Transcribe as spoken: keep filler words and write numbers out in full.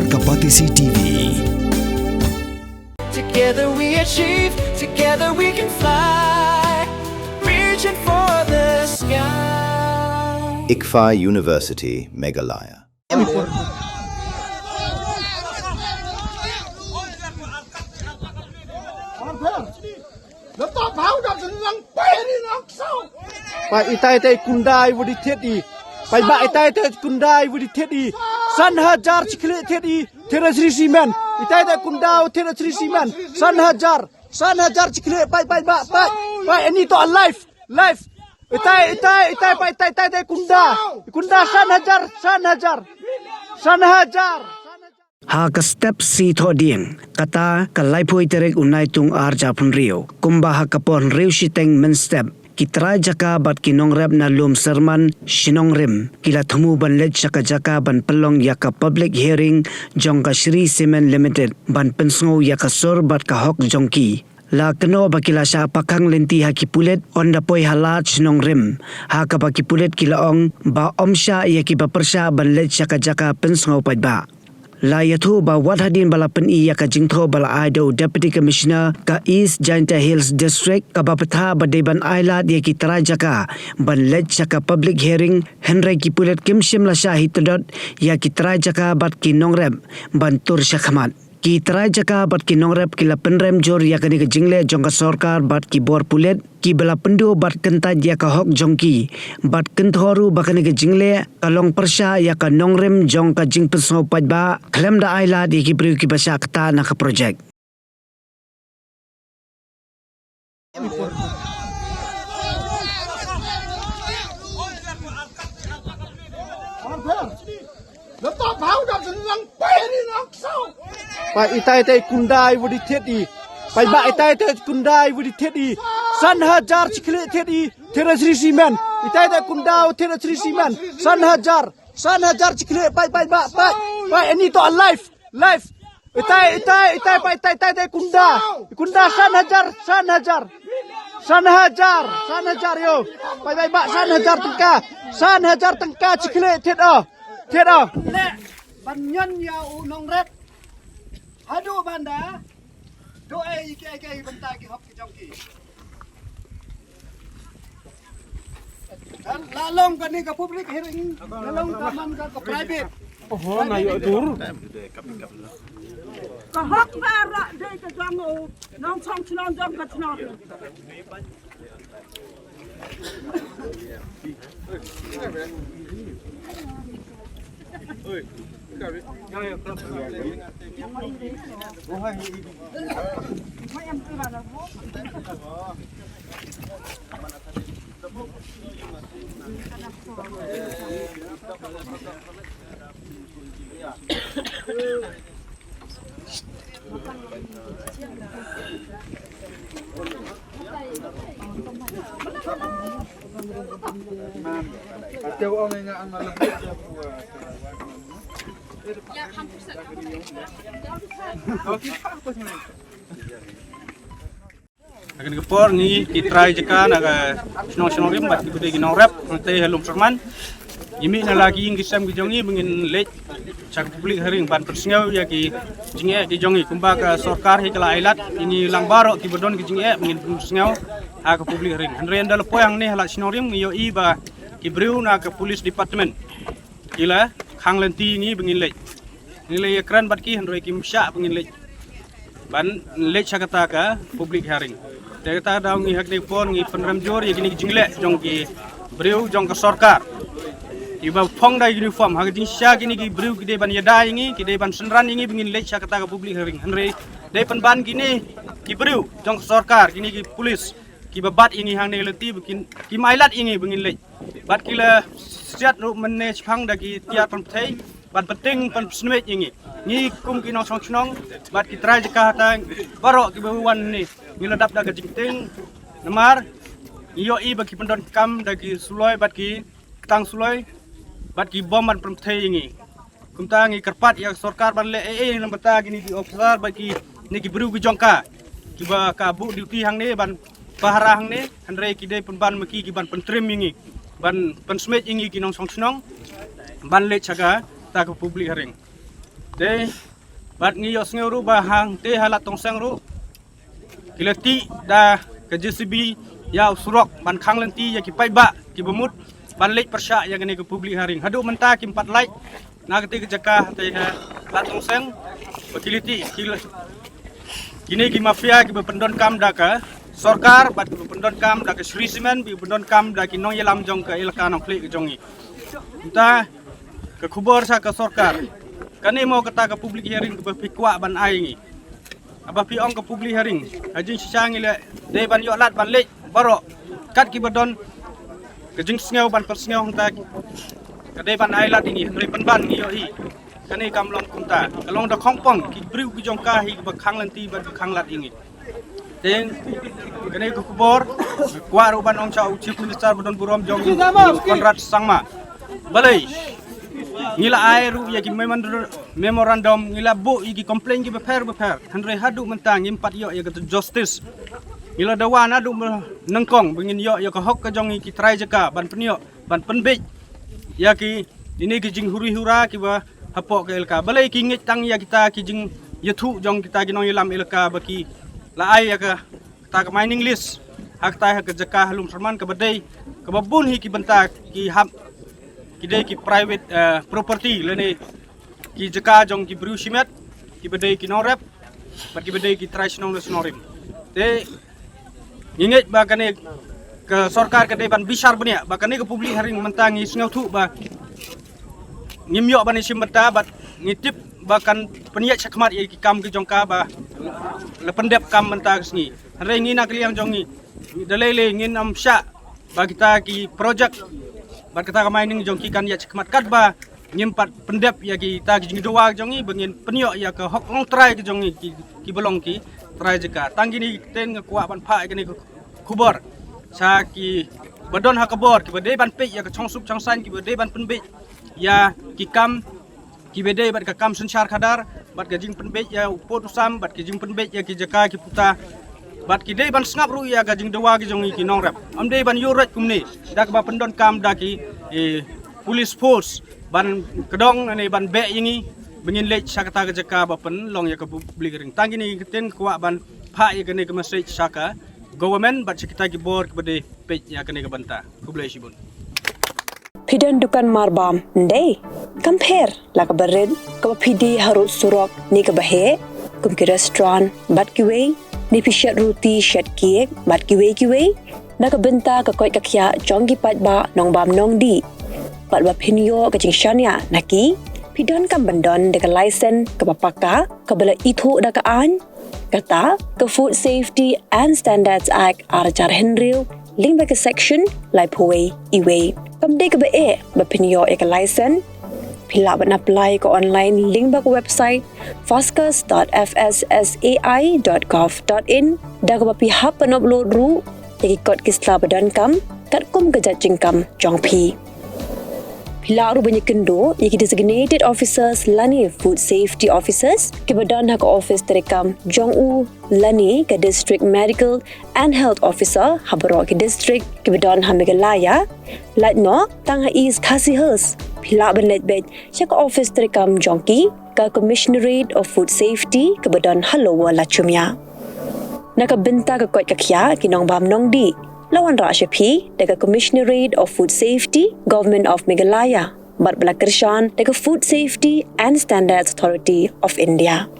Kapatisi T V. Together we achieve, together we can fly, reaching for the sky. ICFAI University, Meghalaya. Peit, itai itai kundai wadi thied i. Peit ba, itai itai kundai wadi thied i. San hajar chikhle thied i. Thied sri simen. Itai itai kundai thied sri simen. San hajar. San hajar chikhle. Peit, peit ba, peit. Peit, ani to live. Live. Itai, itai, itai, peit, itai, itai, itai kunda. Kunda san hajar, san hajar. San hajar. Ha ka step sih thohdieng, kata ka laiphew tarik u Naitung arhajar arphew hynriew, kumba ha ka por hynriew shiteng mynstep, ki trai jaka bad ki nongrep na Lum Syrman, Shnong Rim, ki la thmu ban leit sha ka jaka ban pynlong ïa ka public hearing jong ka Shree Cement Limited, ban pynsngew ïa ka sur bad ka hok jong ki. La kynnoh ba ki la shah pakhang lynti ha ki pulit, ynda poi ha lad Shnong Rim, ha kaba ki pulit ki la ong ba ym shah ïa kiba pyrshah ban leit sha ka jaka pynsngew paidbah. La ïathuh ba wat hadien ba la pyni ïa ka jingthoh ba la ai da u Deputy Commissioner ka East Jaintia Hills District, kaba bthah ba dei ban ailad ïa ki trai jaka ban leit sha ka public hearing, hynrei ki pulit kim shym la shah hi tyndot ïa ki trai jaka bad ki nongrep ban tur shakhmat. Ki trai jaka bad ki nongrep ki la pynrem jur ïa kane ka jingleh jong ka sorkar bad ki bor pulit, kiba la pynduh bad kyntait ïa ka hok jong ki, bad kynthoh ruh ba kane ka jingleh ka long pyrshah ïa ka nongrim jong ka jingpynsngew paidbah, khlem da ailad ïa ki briew kiba shah ktah na ka projek. Peit, itai itai kundai wadi thied i. Peit ba, itai itai kundai wadi thied i. San hajar chikhle thied i. Thied sri simen. Itai itai kundai thied sri simen. San hajar. San hajar chikhle. Peit, peit ba, peit. Peit, ani to live. Live. Itai, itai, itai, peit, itai, itai, itai kunda. Kunda san hajar, san hajar. San hajar, san hajar ïo. Peit, peit ba, san hajar tyngka. San hajar tyngka chikhle thied o. Thied o. Leh ban ñion ïa u nongrep. Haduh ban da duh ei ïa kiei kiei bynta ki hok ki jong ki. La long kane ka public hearing, la long ka man ka, ka private. Oho, na ïoh dur. Ka hok baroh dei ka jong u nongshong shnong jong ka shnong. Ha kane ka por ngi ki trai jaka na ka shnong Shnong Rim bad ki kudei ki nongrep hangtei ha Lum Syrman. Ngi mih na la ki ïing ki sem ki jong ngi ba ngin leit sha ka public hearing ban pynsngew ïa ki jingeh ki jong ngi, kumba ka sorkar hi ka la ailad ïa ngi lang baroh kiba don ki jingeh ba ngin pynsngew ha ka public hearing. Hynrei ynda la poi hangne ha lad Shnong Rim ngi ïohi ba ki briew na ka police department ki la khang lynti ïa ngi ba ngin leit. Ngi la ïakren bad ki hynrei kim shah ba ngin leit. Ban leit sha kata ka public hearing. Te kata ka daw ngi ha kane ka por ngi pynrem jur ïa kine ki jingleh jong ki briew jong ka sorkar. Kiba phong da uniform, ha ka jingshisha kine ki briew ki dei ban ïada ïa ngi, ki dei ban synran ïa ngi ba ngin leit sha kata ka public hearing. Hynrei dei pynban kine ki briew jong ka sorkar, kine ki police kiba bat ïa ngi hangne ka lynti ba kin, kim ailad ïa ngi ba ngin leit. Bad ki la siat ruh mynne shaphang da ki tiar pynpthei ban pynting pynpsnmej ïa ngi. Ngi kum ki nongshong shnong bad ki trai jaka hangta baroh kiba wan hangne ngi la dap da ka jingting. Namar ngi ïohi ba ki pyndonkam da ki suloi bad ki ktang suloi bad ki bom ban pynpthei ïa ngi. Kumta ngi kyrpad ïa ka sorkar ban leh ei ei na bynta kine ki officer bad kine ki briew ki jong ka kiba ka buh duty hangne ban pahara hangne, hynrei ki dei pynban ma ki ki ban pyntrim ïa ngi, ban pynsmej ïa ngi ki nongshong shnong ban leit sha kata ka public hearing. Te bad ngi ïohsngew ruh ba hangtei ha Lad Tongseng ruh ki la tih da ka J C B ïa u surok ban khang lynti ïa ki paidbah kiba mut ban leit pyrshah ïa kane ka public hearing. Haduh mynta kim pat lait na katei ka jaka hatei ha Lad Tongseng ba ki la tih ki la, kine ki mafia kiba pyndonkam da ka sorkar bad kiba pyndonkam da ka Shree Cement, kiba pyndonkam da ki nongïalam jong ka elaka Nongkhlieh ka jong ngi. Mynta ka khubor sha ka sorkar. Kane mo kata ka public hearing kaba phi kwah ban ai ngi. Haba phi ong ka public hearing, ha jingshisha ngi la dei ban ïoh lad ban leit baroh kat kiba don ka jingsngew ban pynsngew hangta. Ka dei ban ai lad ïa ngi, hynrei pynban ngi ïohi kane kam long kumta. Ka long da khongpong, ki briew ki jong ka hi kiba khang lynti bad ki khang lad ïa ngi. Te kane ka khubor kwah ruh ban ong sha u Chief Minister ba don burom jong ngi, Conrad Sangma. Balei ngi la ai ruh ïa ki memorandum, memorandum, ngi la buh ïa ki complaint kiba pher ba pher, hynrei haduh mynta ngim pat ïoh ïa ka justice. Ngi la dawa naduh ba nyngkong ba ngin ïoh ïa ka hok ka jong ngi ki trai jaka ban pynïoh ban pynbeit ïa kine ki jinghuri hura kiba hapoh ka elaka. Balei ki ngeit tang ïa kita ki jingïathuh jong kita ki nongïalam elaka ba ki la ai ïa ka, kata ka mining lease ha kata ha ka jaka ha Lumsyrman kaba dei kaba bun hi ki bynta ki hap, ki dei ki private, eh, property lane ki jaka jong ki briew shimet kiba dei ki nongrep bad kiba dei ki trai shnong da shnong rim. Te ngi ngeit ba kane ka sorkar ka dei ban bishar bniah ba kane ka public hearing mynta ngi sngewthuh ba ngim ïoh ban ïashim bynta bad ngi tip ba kan pynïaid shakhmat ïa ki kam ki jong ka ba la pyndep kam mynta ka sngi. Hynrei ngi na ka liang jong ngi da lei lei ngin ym shah ba kita ki project bad kata ka mining jong ki kan ïaid shakhmat katba ngim pat pyndep ïa kita ki jingdawa jong ngi ba ngin pynïoh ïa ka hok longtrai ki jong ngi ki, kiba long ki trai jaka. Tang kine ki ktien nga kwah ban phah ïa kane ka khubor sha kiba don ha ka bor kiba dei ban peit ïa ka chongsuk chongsaiñ, kiba dei ban pynbeit ïa ki kam kiba dei bad ka kam synshar khadar bad ka jingpynbeit ïa u pud u sam bad ka jingpynbeit ïa ki jaka ki puta bad ki dei ban sngap ruh ïa ka jingdawa ki jong ngi ki nongrep. Ym dei ban ïuh roit kumne da kaba pyndonkam da ki, eh, police force ban kdong ne ban beh ïa ngi ba ngin leit sha kata ka jaka ba pynlong ïa ka public hearing. Tang kine ki ktien kwah ban phah ïa kane ka message sha ka government bad sha kita ki bor kiba dei peit ïa kane ka bynta. Khublei shibun. Phi don dukan marbam, ym dei? Kam pher la kaba rit, kaba phi die harud surok ne kaba heh, kum ki restaurant bad kiwei, ne phi shet ruti, shet cake bad kiwei kiwei. Na ka bynta ka koit ka khiah jong ki paidbah nongbam nongdih bad ba phin ïoh ka jingshaniah na ki, phi donkam ban don da ka license kaba paka, kaba la ithuh da ka aiñ, kata ka Food Safety and Standards Act ar hajar hynriew, lyngba ka section laiphew wei iwei. Kam dei kaba eh ba phin ïoh ïa ka license. Phi lah ban apply ka online lyngba ka website foscus dot f s s a i dot gov dot in, da kaba phi hap ban upload ruh ïa ki kot ki sla ba donkam katkum ka jait jingkam jong phi. Phi lah ruh ban ïakynduh ïa ki designated officers lane food safety officers kiba don ha ka office treikam jong u lane ka district medical and health officer ha baroh ki district kiba don ha Meghalaya. Lait noh tang ha East Khasi Hills, phi lah ban leit beit sha ka office treikam jong ki, ka Commissionerate of Food Safety kaba don ha Lower Lachumia. Na ka bynta ka koit ka khiah ki nongbam nongdih, la wanrah sha phi da ka Commissionerate of Food Safety, Government of Meghalaya, bad ba la kyrshan da ka Food Safety and Standards Authority of India.